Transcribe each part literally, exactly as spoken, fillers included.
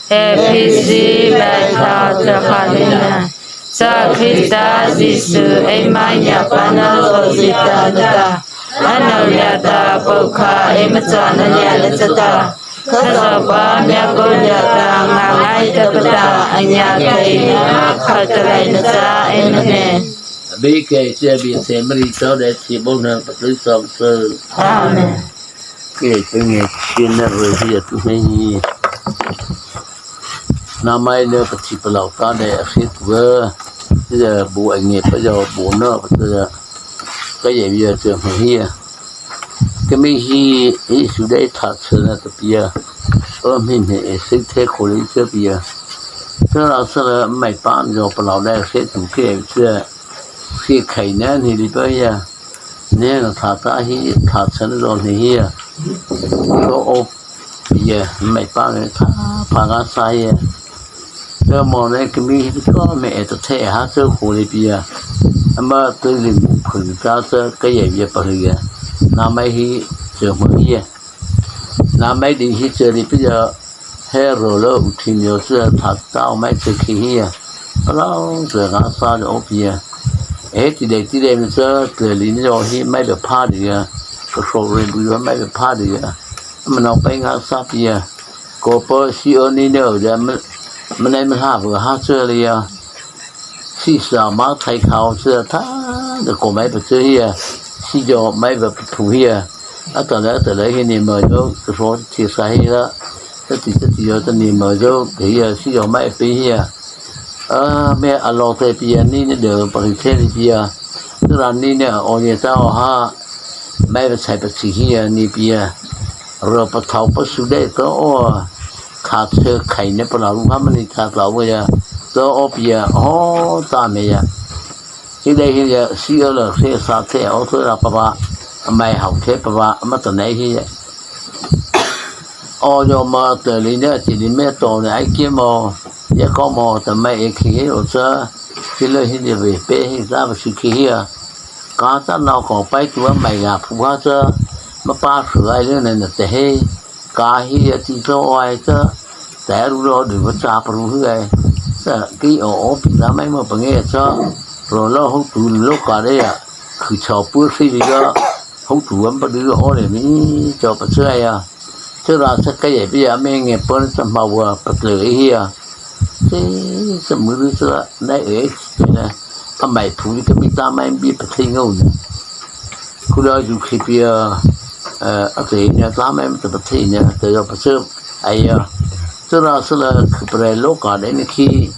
Ephesi bai thôh cha kha lei na. Cha Krista Zisu eima ngiapâna zy ta na ta, ano liata pôhkha eima châna liana chata, Khazohpa miakô liata ngâ ngaitapa ta a ngiakheina kha ta leina cha, Amen. Abei kei cha bie se mari chô dei chi bô na patui chô chô. Amen. Kei cha nge chi na ro hi a tu nei hi. Nama ei na pathi palôh ta dei a hri tu a. Ti da bu a nge pa yo bu na pa ta da. Ka ye bie cha hmu hi a. Ka mi hi i su dei tha cha na ta pia. O mi me e se the ko le cha pia. Cha ra sa la mai pa yo palôh dei se tu ke cha. Khi khai na ni li pa ya. Ne na tha ta hi tha cha na zo ni hi ya. Ko o ya mai pa ne tha pa ga sa ya. Cha mo ne ka mi hi ko me e ta the ha cha ko li pi ya. Ama tu li mu phu ta cha ka ya ya pa ya. Nama ei hi cha mo ya. Nama ei di hi cha li pi ya. He ro lo u thi myo cha tha ta o mai cha khi hi ya. Palôh cha ga sa lo o pi ya. E ti dei ti dei mi cha tle li ni yo hi mai lo pha di ya. Ka so re bu yo mai lo pha di ya. Ma no pai ga sa pi ya. Ko pa si o ni no ya ma nei ma ha bu ha cha li ya. Si sa ma thai khao cha tha de ko mai pa cha hi ya. Si yo mai ba phu hi ya. A ta la ta la hi ni ma yo ka so ti sa hi la. Ta ti ta ti yo ta ni ma yo ke ya si yo mai pe hi ya. A me a lo te pi ya ni ni de pa hi te ni pi ya. Tu ra ni ni o ye ta o ha. Mai ba sai pa si hi ya ni pi ya. Ro pa thao pa su dei to o. Kha che khai ne pa la lu ha ma ni ta ta o ya. To o pi ya o ta me ya. Hi dei hi ya si o lo se sa te o to ra pa ba. Mai hao te pa ba ma ta nei hi ya. O yo ma te li ne ti li me to ne ai ki mo. Ya ko mo ta mai e ki o cha. Ki le hi ni ve pe hi ta ba si ki hi ya. Ka ta no ko pai tu mai ya phu ha cha. Ma pa su ai le ne na te he. Ka hi ya ti to ai cha. Ta ru lo du ba cha pa ru hu ai. Sa ki o o pi ta mai mo pa nge cha. Ro lo hu tu lo ka de ya. Khu cha pu si li ya. Hu tu am pa du o le mi cha pa cha ya. Cha ra cha ka ye pi ya me nge pa cha ma wa pa tle hi ya. Te sa mu ru sa nai e na. A mai phu ni ka mi ta mai bi pa thei ngau na. Ku la ju khi pi a a te na ta mai ta pa thei na te yo pa sa ai ya. Cha ra sa la khu pre lo ka de ni khi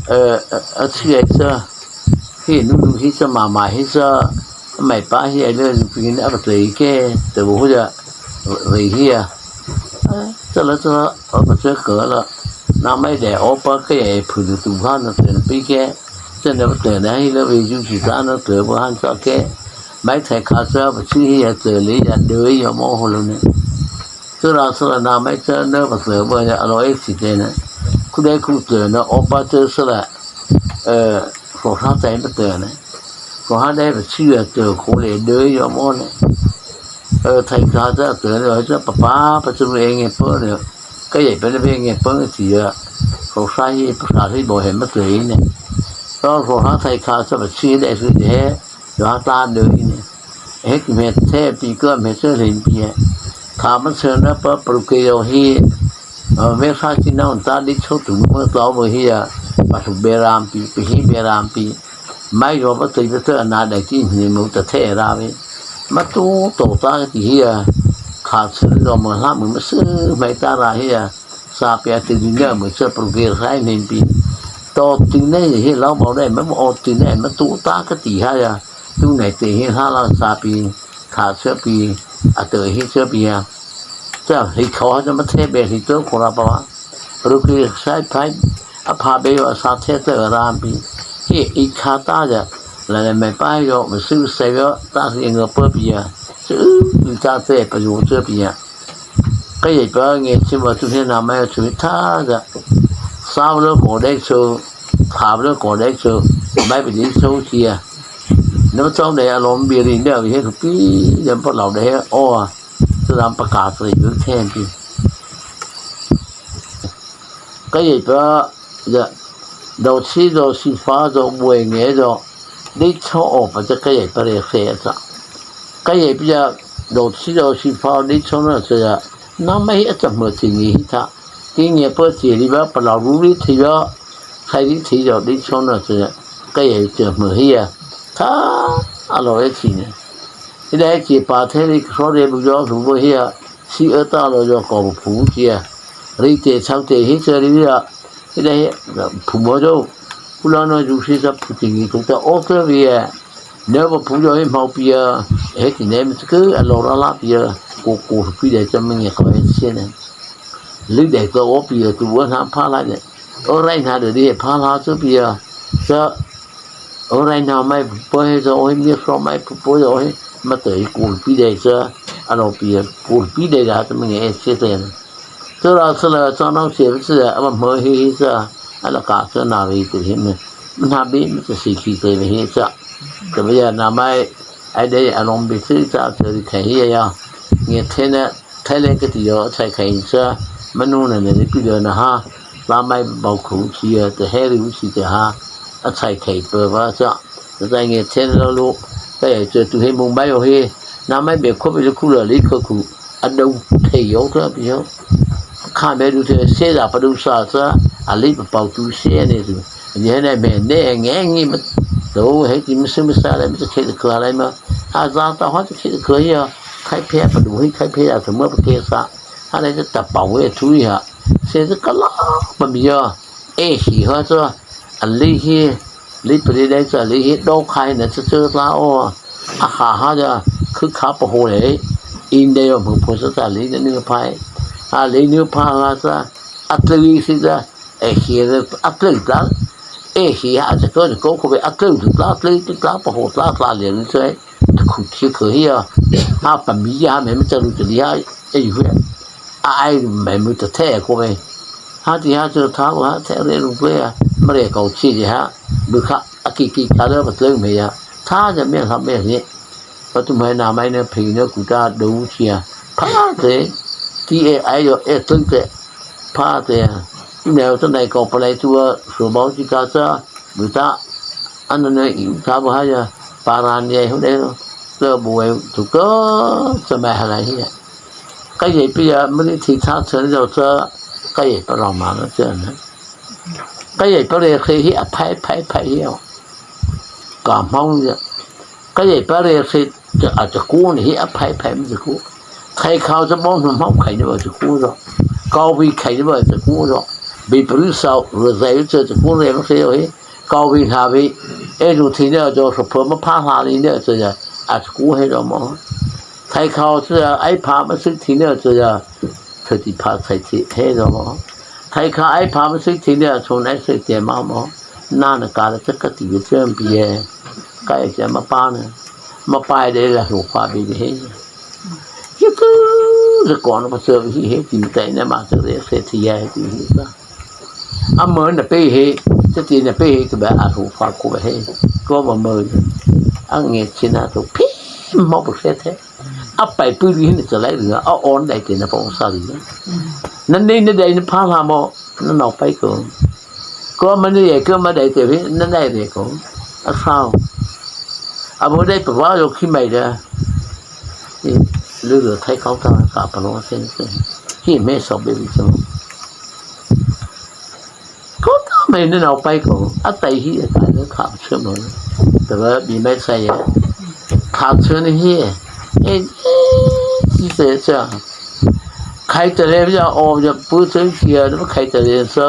a chi ai sa. Hi nu nu hi sa ma ma hi sa. Mai pa hi ai le ju khi ni a pa thei ke te bu hu ya. Re hi ya. Cha la cha la, o pa cha ka la. Na mai de o pa ke e phu du tu ha na te pi ke. Cha na pa te na hi la ve ju chi ta na te pa han cha ke. Mai thai kha cha pa chi hi ya te li ya de ya mo ho lo ne. Cha ra sa la na mai cha na pa te pa ya a lo e chi te na. Ku de ku te na o pa cha sa la. E, ko ha te pa te na. Ko ha de pa chi ya te ko le de ya mo ne. Ơ, thai kha cha tơ ne, cha pa pa, pa chu e nge pơ ne, ka ye pe ne pe nge pơ ne ti ya. Ko sa hi, pa sa hi bo he ma tơ ne. To ko ha thai kha cha pa chi de su de, yo ha ta de ne. He ki me the pi ko me se le pi ya. Kha ma se na pa pru ke yo hi. Ơ, me sa chi na ta di cho tu mo to bo hi ya. Pa su be ram pi, pi hi be ram pi. Mai yo pa tei pa tei a na dai ti ni mo ta the ra ve. Ma tu to ta ti hi a. Kha chun lo mo ha mo ma su mai ta ra hi a. Sa pia ti ni na mo sa pro ke sai ni pi. To ti nei hi lo mo dai ma mo ti nei ma tu ta ka ti ha ya. Tu nei ti hi ha la sa pi. Kha sa pi. A te hi sa pi ya. Cha hi kho ha ma the be hi to ko ra pa. Pro ke sai phai. A pha be yo a sa the te ra pi. He i kha ta ya. La le me pa yo me su se yo ta si ngo pa pi ya. Su ta te pa yo te pi ya. Ka ye pa nge chi ma tu he na ma ya chu tha ya. Sa lo ko de chu. Pha lo ko de chu. Mai bi ni chu chi ya. No chong de a lo bi ri de he pi ya pa lo de he o. Chu lam pa ka chu yu the pi. Kei pa ya, dawh chi dawh chi fa dawh bue nge dawh, dei chô awpa cha kei pa re khe cha. Kei pa ya, dawh chi dawh chi fa dei chô na cha ya, nama hi a cha ma chi nge hi tha. Ti nge pa chi ri ba, pa la ru ri thi ba, khai ri thi dawh dei chô na cha ya, kei cha ma hi ya. Tha, a lo e chi ne. Hi dai chi pa the ri kro re bu yo ru bo hi ya. Si a ta lo yo ko bu phu chi ya. Ri te chau te hi cha ri ya. Hi dai hi, phu mo do. Pu la no ju si sa phu ti ngi tu ta o te ri ya. Ne ba phu yo hi mau pi ya. He ti ne mi ke a lo ra la pi ya. Ko ko pi dai cha mi nge ko he si ne. Li dai ko o pi ya tu wa na pha la ne. O rai na de ri pha la chu pi ya. Sa O rai na mai pu po he zo, o he mi so mai pu po zo he, ma te hi kul pi dei sa, a lo pi ya, kul pi dei da ta mi nge se te na. Te ra sa la sa nau se se a ma mo he he sa, a la ka sa na ri te he me. Na bi me te si ki te me he sa. Te ba ya na mai, ai dei a long bi si sa te ri te he ya. Nge te na, Thai le ka ti yo, a chai khai sa, manu na ne pi de na ha, la mai bau khu si ya, te he ri u si te ha, a chai khai pe ba sa, te zai nge chen lo lo, ka ya che tu he Mumbai o he, na mai be kho be khu la li kho khu, a do thei yo ka pi yo. Kha be du te se la pa du sa sa, a li pa pau tu se ne tu. Ni he ne me ne nge ngi ma, do he ti mi su mi sa le mi te khe de kla le ma, a za ta ha te khe de kla ya, khai phe pa du he khai phe ya te ma pa ke sa. Ha le ta pa we tu ya. Se ta ka la pa mi ya. E hi ha sa. A li hi. Li pa li dai sa li hi. Do khai na cha cha la o. A ha ha ya. Khu kha pa ho le. In de yo mu po sa ta li na ni pa. A li ni pa ha sa. A tlu si sa. E hi a tlu ta. E hi ha cha ko ko ko be a tlu ta tlu ta pa ho ta ta le ni sa. Khu chi ko hi ya. Ha pa mi ya me me cha lu ta li ha. E yu he. A ai me mu ta the ko be. Ha ti ha cha ta ha the re lu ko ya. Ma re ko chi ji ha. Bu kha a ki ki ta le ba tlu me ya. Ta ja me ha me ni. Ba tu mai na mai na phi na ku ta do chi ya. Pa te. Ti e ai yo e tlu te. Pa te. Ne ta nai ko pa lai tu a so ba chi ta cha. Buta, ano na i ta ba ha ya, para ni ai hu dei lo, lo bu ai tu ko, sa mai ha lai hi ya. Ka ye pi ya, mani thi tha chen zo cha, ka ye pa rong ma na chen na. Ka ye pa re khe hi a phai, phai, phai hi ya. Ka hmang ya. Ka ye pa re khe, cha a cha ku ni hi a phai, phai ma cha ku. Khai khao cha bong hmang khai ni ba cha ku zo. Kau bi khai ni ba cha ku zo. Bi pru sao, ru zai cha cha ku re ma khe yo hi. Kau bi hla bi, e lu thi ne zo so pho ma pha hla li ne zo ya, a ku he zo mo. Thai khao cha ai pha ma sik thi ne zo ya, thai ti pha thai thi he zo mo. Thai kha ai pha ma sik thi ne zo nai sik te ma mo. Na na ka la cha ka ti bi chen bi ye. Ka ye cha ma pa ne. Ma pa de la hu pa bi de he. Ye ku, ze ko na pa cha hi he ti mi tai ne ma cha re se thi ya he ti hi sa. A mo na pe he, cha ti na pe he, ka ba a thu fa ko he. Ko ba mo. A nge chi na to pi mo bu se the. A pai pu ri ni cha lai ri, a on dai te na pa sa ri. Na nei na dai na pha la mo, na nau pai ko. Ko ma ni ye ko ma dai te he, na dai re ko. A sao. A mo dai pa wa yo khi mai da. Lu lu thai kau ta ka pa lo se se. Hi me so be bi so. Ko ta mai ne nau pai ko, a tai hi a tai le kha chhe mo. Ta ba bi mai sai ya. Kha chhe ni hi. E, e, si se cha. Khai ta le ya o ya pu chhe ki ya, khai ta le sa.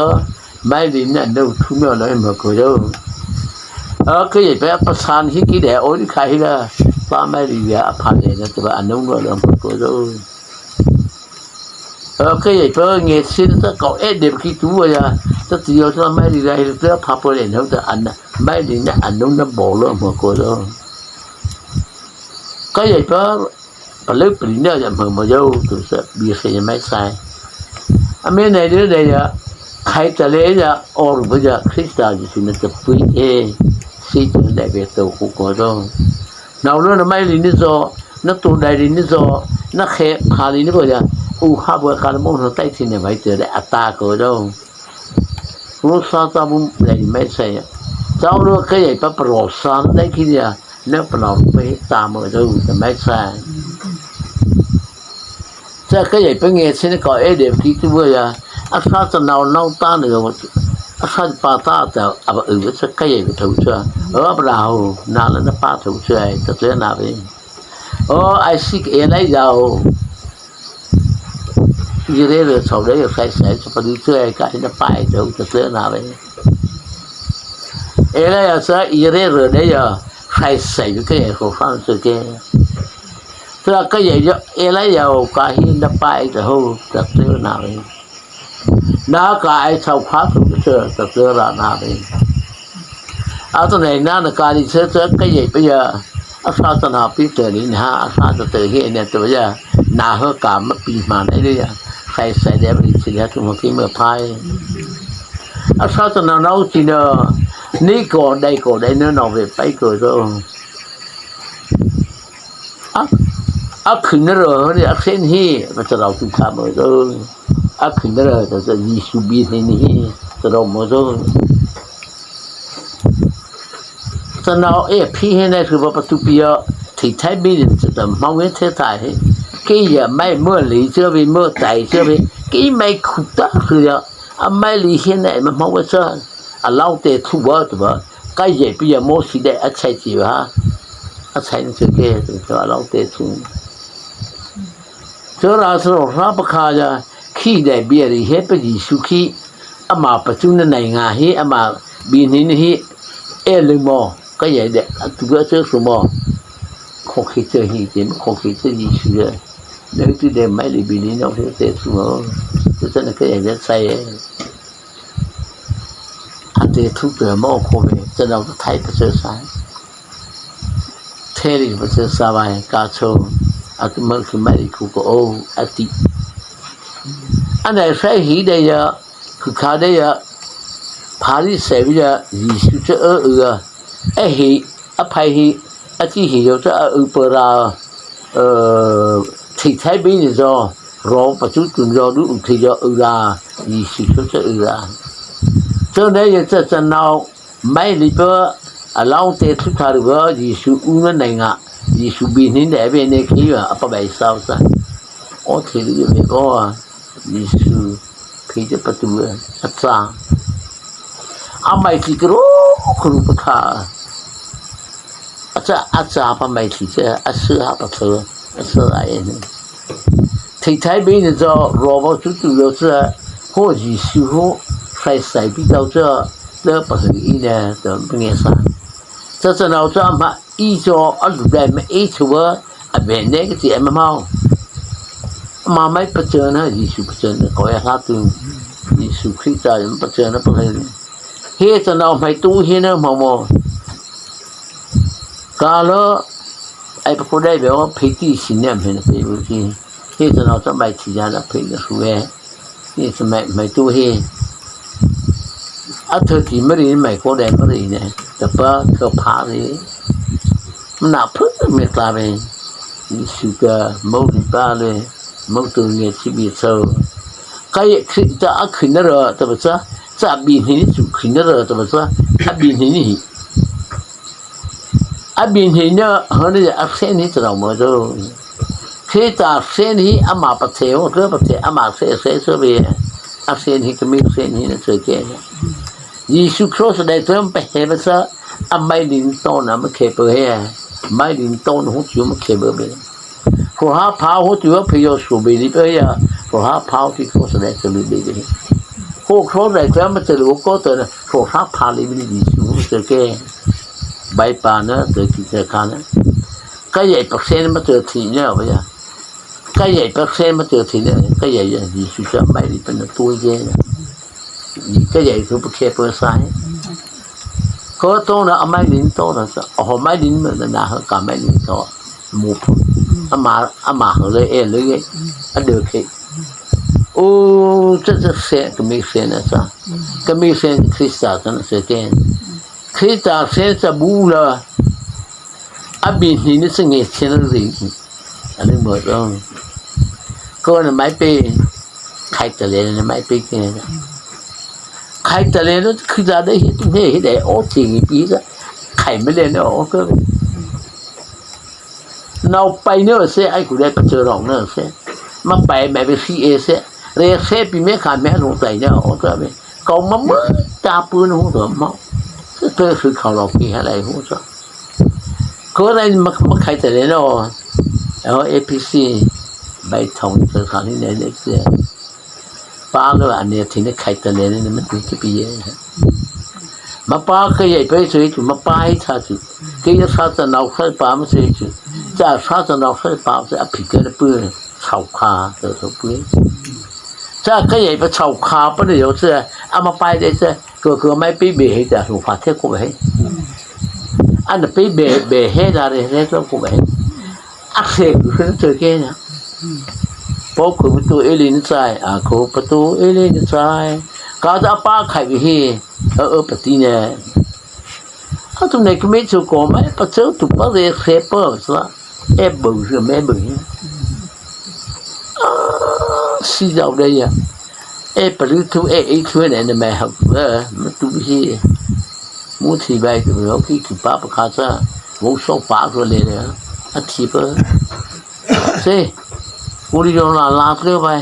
Mai li na no thu no lo mo ko yo. A ke ye pa pa san hi ki de o ni khai hi la. Pa mai li ya a pa le na ta ba a no no lo mo ko yo. Ơ, kei pa nge sin ta kau e de ki tu ya, ta ti yo ta mai li la hi ta pha po le no ta an, mai li na an no na bo lo mo ko lo. Kei pa, pa le pri na ya mo mo yo tu sa bi se ya mai sai. A me na de de ya, khai ta le ya, or bo ya, Krista ji sin ta pui e, si ta de be to ko ko lo. Nau lo na mai li ni zo, na tu dai li ni zo, na khe pha li ni bo ya, u ha bo ka mo no tai thi ne mai te de a ta ko lo. Kô sa ta bu lei mai sai. Chau lo ka yei pa pro sa lei ki ya. Ne pa no pe ta mo zo ta mai sai. Cha ka yei pa nge sin ka e de ki tu ya. A sa ta nau nau ta ne. A sa pa ta ta a ba u cha ka yei pa thau cha. A ba ho na la na pa thau cha ta te na ve. O, ai sik e lai yao. Yire re chau le yo sai sai cha pa du cha ai ka na pai do ta te na ve. E lai ya cha yire re de ya sai sai ke ko fan se ke. Cha ka ye ya e lai yao ka hi na pai do ta te na ve. Na ka ai chau kha tu ke ta te ra na ve. A to nei na na ka ni se se ka ye pe ya. A sa ta na pi te ni na a sa ta te he ne to ya. Na ho ka ma pi ma nei ya. Sai sai de pi si ya tu mo ki mo pai. A sa ta na na u ti na. Ni ko dai ko dai na na ve pai ko zo. A, a khun na ro ni a sen hi, ma cha rau tu kha mo zo. A khun na ro ta cha Jisu bi ni ni hi, cha rau mo zo. Cha nau e phi he na su ba pa tu pi ya, thi thai bi ni cha ta ma we the thai he. Ke ya mai mo li cha bi mo tai cha bi, ke mai khu ta khu ya. A mai li he na ma ma we cha. A lau te thu ba tu ba. Ka ye pi ya mo si de a chai chi ba. A chai ni se ke, cha a lau te thu. Cha ra sa ro ra pa kha ya, khi de bi ri he pa Jisu khi, ama pa chu na nai nga hi, ama bi ni ni hi, e lu mo, ka ye de, a tu ga cha su mo. Kho khi cha hi, te kho khi cha Jisu ya. Ne tu de mai li bi ni no he te su mo. Tu cha na ka ye de sai e. A te thu te mo kho ve, cha nau ta thai pa cha sai. Thei ri pa cha sa vai, ka cho, a tu ma ki mai ri khu ko o, a ti. A nai sai hi de ya, khu kha de ya, Pharisai ya, Jisu cha e e ya, a hi, a phai hi, a ti hi yo cha a u pa ra, thi thai bi ni zo, ro pa chu tun zo du u thi zo u ra, Jisu cha cha u ra. Cha ne ya cha cha nau, Mai li pa, a lau te thu tha ru ga, Jisu u na nai nga, Jisu bi ni de be ne khi ya, a pa bai sa sa. O thi ri be ko, Jisu, phi de pa tu a cha. A mai thi kro, kro pa kha. A cha, a cha pa mai thi cha, a su ha pa thu, a su a e ni. Thi thai bi ni zo, ro ba chu tu yo cha, ho Jisu ho, sai sai bi tau cha, le pa su i ne, to bi nge sa. Cha cha nau cha ma i zo, a lu dai ma i chu wa, a be ne ke ti a ma mau. Ma mai pa cha na, Jisu pa cha na, ko ya ha tu. Jisu Krista pa cha na pa le. He cha nau mai tu he na ma mo. Ka lo, ai pa ko dai be o, phe ti si ne, phe na phe u ti. He cha nau cha mai ti ya na phe na su e. He cha mai, mai tu he. A thơ ti ma ri, mai ko dai ma ri ne. Ta pa, thơ pha ri. Ma na phu me ta ri. Jisu ka, mo ri pa le. Mo tu ne chi bi cho. Ka ye Krista a khun na ra, ta ba cha. Cha bi ni chu khun na ra, ta ba cha. A bi ni ni. A bi ni na, ha ni a sen ni cha mo do. Krista sen ni ama pa the o, ka pa the ama se se so be. A sen ni ka mi sen ni na se ke. Jisu Krista dai tram pa he ba sa, a mai lin to na ma khe pa he. Mai lin to na hu chu ma khe ba be. Ko ha pa hu chu pa yo su be ni pa ya. Ko ha pa hu chu Krista dai tram be be. Ko Krista dai tram ma te lu ko to na. Ko ha pa li ni Jisu se ke. Bai pa na te ki te ka na. Ka ye pa sen ma te ti na ba ya. Ka ye pa sen ma te ti na. Ka ye ya Jisu sa mai li pa na tu ye na. Ka ye tu pa khe pa sa he. Ko to na a mai lin to na sa. O mai lin ma na ha ka mai lin to. Mo phu. Ama, ama ha le e le ye. A de ke. O, cha cha se, ka mi se na sa. Ka mi se Krista sa na se ke. Krista se sa bu la. A bi ni ni se nge se na ri. A ni mo ro. Ko na mai pe. Khai ta le na mai pe ke. Khai ta lei no, khi ta dei hi tu he hi dei, o chi ngi pi sa. Khai me lei no, o ko. Nau pai no se, ai ku dei pa che rong no se. Ma pai me be si e se. Re se pi me kha me no tai no, o ko me. Kau ma ma ta pu no to ma. Se te su khau lo ki ha lai hu sa. Ko dei ma, ma khai ta lei no. O A P C. Bai thong se kha ni ne ne se. Pa lo a ne thi ne khai ta lei ne ma ti ki pi ye. Ma pa ka ye pe se tu, ma pa i cha tu. Ke ya sa ta nau sa pa ma se tu. Cha sa ta nau sa pa se a pi ke le pu. Chau kha, to to pu. Cha ka ye pe chau kha pa ne yo se. A ma pa de se. Ko ko mai pe be he ta hu fa the ko he. A na pe be be he da re re to ko he. A se ku se to ke na. Pô ko tu e lin chai, a ko pa tu e lin chai. Ka da pa khai bi hi, a a pa ti ne. A tu ne kme chu ko mai, pa chu tu pa re se pa sa. E bo se me bo hi. A si jau de ya. E pa lu tu e e tu ne ne me ha, e, ma tu hi. Mu thi bai tu lo ki tu pa pa ka sa. Wo so pa so le le. A thi pa. Se, u li yong la la tleu bai.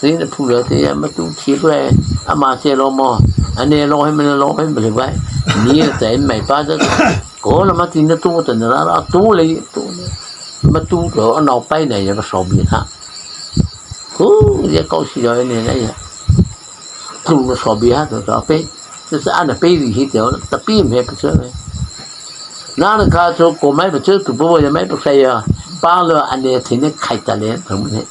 Ri na phu le te ya ma tu thi bai. A ma se lo mo. A ne lo he ma lo he ma le bai. Ni la te mai pa ta. Ko la ma ti na tu ta na la la tu le tu. Ma tu ko a nau pai na ya ka so bi ha. Ko ya ko si yo ne na ya. Tu na so bi ha to to pe. Te sa ana pe ri hi te ta pi me pe se. Na na ka chu ko mai pe chu tu po ya mai pe sai ya. Pa lo a ne thi ne khai ta le to ne.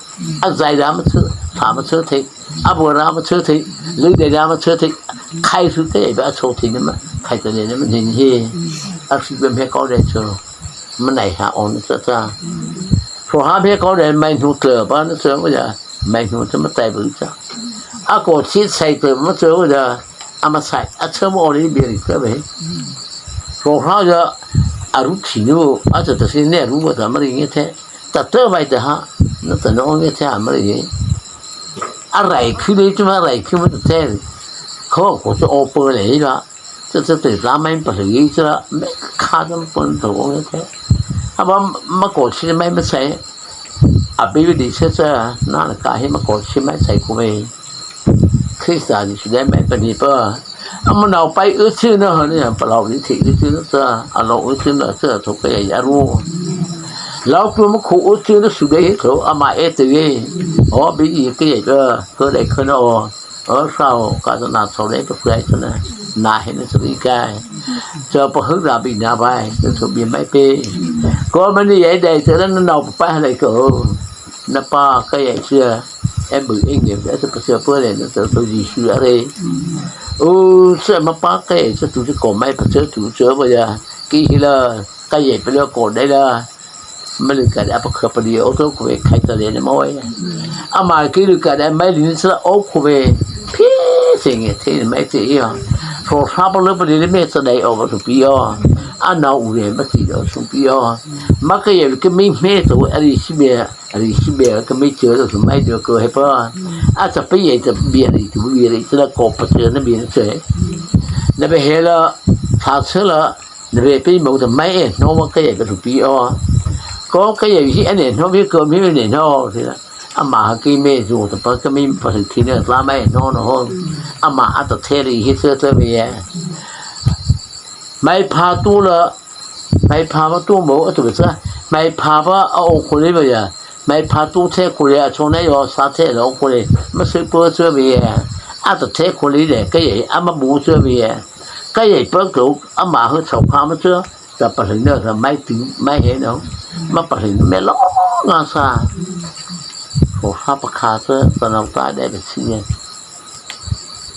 A zai da ma chu, pha ma chu the. A bo da ma chu the. Lu de da ma chu the. Khai su te ba chu the ne ma. Khai ta le ne ma ne he. A si pe me ko de chu. Ma nai ha on sa sa. So ha me ko de mai nu te ba na chu ya. Mai nu te ma tai bu cha. A ko chi sai te ma chu ya. A ma sai, a chhâ mo ri bie ri tah vei. Ro hra ya, a ru thi nu, a tah ta si ne ru va ta ma ri nge the. Ta tah vai ta ha, na ta no nge the a ma ri nge. A rai khu de chu ma rai khu ma ta the. Ko ko chu o po le la. Chu chu te la mai pa le yi chu la, me kha ta pon to nge the. A ba ma ko chi mai ma sai. A bi di se sa, na na ka hi ma ko chi mai sai ko vei. Krista Zisu dei mai pani pa. Ama nau pai u chi na ha ni pa lau ni thi u chi na sa, a lo u chi na sa tho ka ya ru. Lau tu ma khu u chi na su dei tho ama e te ye. O bi yi ke ye ka, ko dei ko na o. O sao ka sa na sao dei pa kai sa na. Na he na sa bi kai. Sa pa hu ra bi na bai, sa so bi mai pe. Ko ma ni ye dei sa na nau pa ha dei ko. Na pa ka ye sia. E bu e nge, e ta pa sia pa le, na ta to Zisu a re. U sa ma pa ka ye sa tu ko mai pa sa tu sa ba ya. Ki hi la, ka ye pa le ko dei la. Ma lu ka da pa kha pa di o to ko e khai ta le ne ma wa ya. Ama ki lu ka da mai li sa o ko e. Pi se nge the mai te ya. So sa pa le pa di le me sa dai o ba su pi ya. A na u le ma ti do su pi ya. Ma ka ye ke mi me to a ri si be. A ri si be ka mi che lo su mai do ko he pa. A ta pe ye ta bi a ri tu bi a ri ta la ko pa che na bi na che. Na be he la, sa che la, na be pe mo ta mai e no ma ka ye ka su pi o. Ko ka ye hi a ne no bi ko mi ne no si la. Ama ha ki me zu ta pa ka mi pa su ti ne la mai no no ho. Ama a ta the ri hi se ta bi ye. Mai pha tu la, Mai pha ma tu mo a tu sa. Mai pha ba a o ko le ba ya. Mai pha tu the ko le a cho na yo sa the lo ko le. Ma se po che bi ya. A ta the ko le le ka ye a ma bu che bi ya. Ka ye pa ko a ma ho chau kha ma che. Ta pa le na sa mai ti mai he no. Ma pa le me lo nga sa. Ko ha pa kha che ta na ta de be si ye.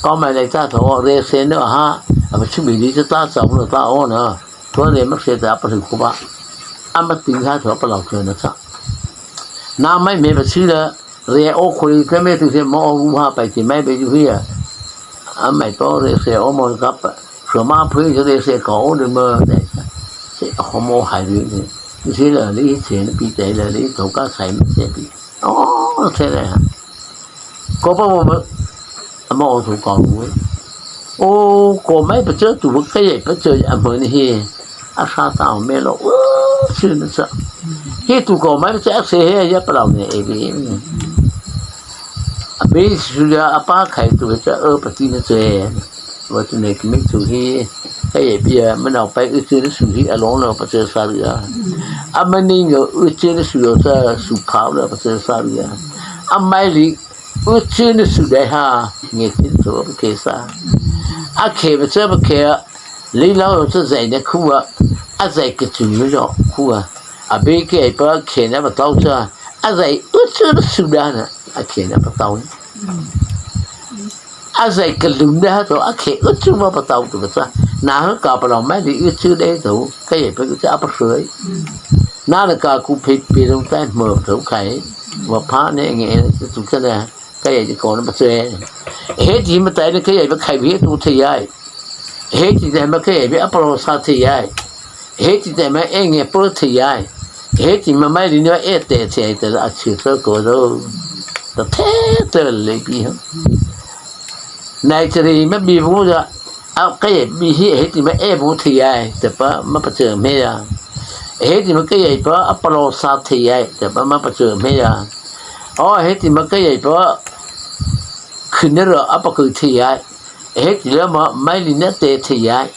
Ko mai le ta tho re se no ha. A ba si bi ni ta sa no ta o na. Tua re ma se ta pa hu ko ba. A ma ting ha tho pa lau tho na sa. Na mai me ba si la re o ko ri ka me tu se mo o ha pa ti mai be ju hi ya. A mai to re se o mo ka pa. So ma phu re se ka o de mo de. Se ho mo hai re. Se la le se pi te la le to ka sai ma se pi. O se le ha. Ko pa mo ma. A mo o tu ka u. O, kô mai pachâ tu, kei ei pachâ a mâ ni hi. A sa ta me lo, o, si na sa. Hi tu kô mai pachâ a se he ya pa lo ne e bi. A bi su ya a pa khai tu cha o pa ti na che. Wa tu ne ki mi tu hi. Kei ei bi ya ma nau pai u che na su hi a lo lo pachâ sa ya. A ma ni ngo u che na su yo sa su pa lo pachâ sa ya. A mai li u che na su dai ha, nge ti to ke sa. A khe ba cha ba khe, li lau cha zai ne khu a, a zai ke chu ni lo khu a. A be ke pa khe na ba tau cha, a zai u che na su da na, a khe na ba tau. A zai ke lum da to, a khe u che ma ba tau to ba cha. Na ha ka pa lo mai li u che de to, ke pa cha a pa sui. Na na ka ku phe phe long tai mo to kai. Wa pa ne nge tu cha na. Kei ei kô na pachâ. He ti ma tai na kei ei pa khai bi tu thei ai. He ti tai ma kei ei pa a pa lo sa thei ai. He ti tai ma e nge po thei ai. He ti ma mai li na e te thei ai ta a chi so ko do. Ta the te le bi ha. Nai te ri ma bi bu da. A kei ei bi hi he ti ma e bu thei ai. Te pa ma pachâ me ya. He ti ma kei ei pa a pa lo sa thei ai. Te pa ma pachâ me ya. O, he ti ma kei ei pa khun ne ro a pa ku thei ai. He ti la ma mai li na te thei ai.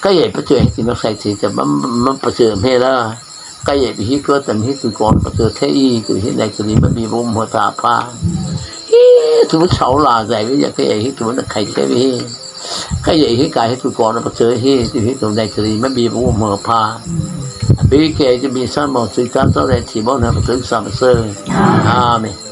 Kei ei pachâ he ti ma sai thei te ma, ma pachâ me la. Kei ei hi ko ta mi tu kô pachâ thei i tu hi nai tu ni ma bi bo mo ta pa. Hi tu chau la zai bi ya kei ei hi tu na khai te bi. Kei ei hi ka hi tu kô na pachâ hi tu hi tu nai tu ni ma bi bo mo pa. Bi kei ei bi sa mo tu ta to le ti bo na pachâ sa ma se. Amen.